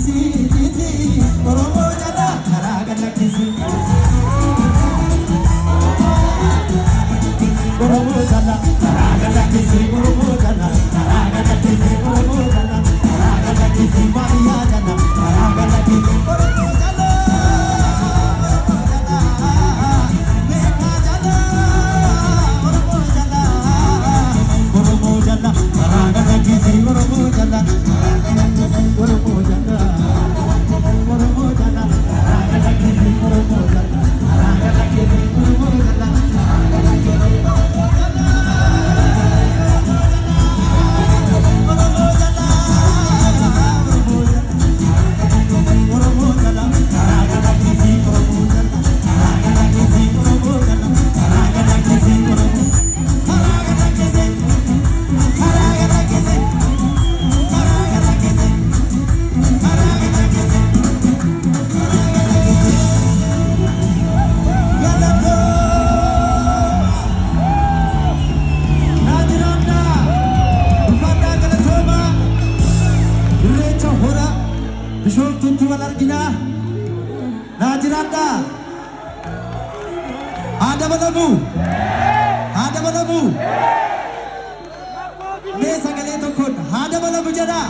Ciisi ciisi Oromoo jala karaa galakkisi. Oromoo jala karaa galakkisi. Oromoo jala karaa galakkisi. Oromoo jala karaa galakkisi. Baadiyyaa jala karaa galakkisi. Oromoo jala Oromoo jala beekaa jala Oromoo jala Oromoo jala karaa galakkisi. Oromoo jala karaa galakkisi. Oromoo jala Oromoo jala karaa galakkisi. Oromoo jala karaa galakkisi. Oromoo jala karaa galakkisi. Oromoo jala Oromoo jala Oromoo jala Oromoo jala karaa galakkisi. Oromoo jala karaa galakkisi. Oromoo jala karaa galakkisi. Oromoo karaa galakkisi. Karaa galakkisi. Karaa galakkisi. Karaa galakkisi. Karaa galakkisi. Galatoo naa jiraadhaa, ulfaadhaa, galatoomaa. Irreecha Hora Bishooftuutti wal arginaa. Naa jiraadhaa. Haa dabalamu, haa dabalamu. Mee sagalee tokkoon haa dabalamu jedhaa.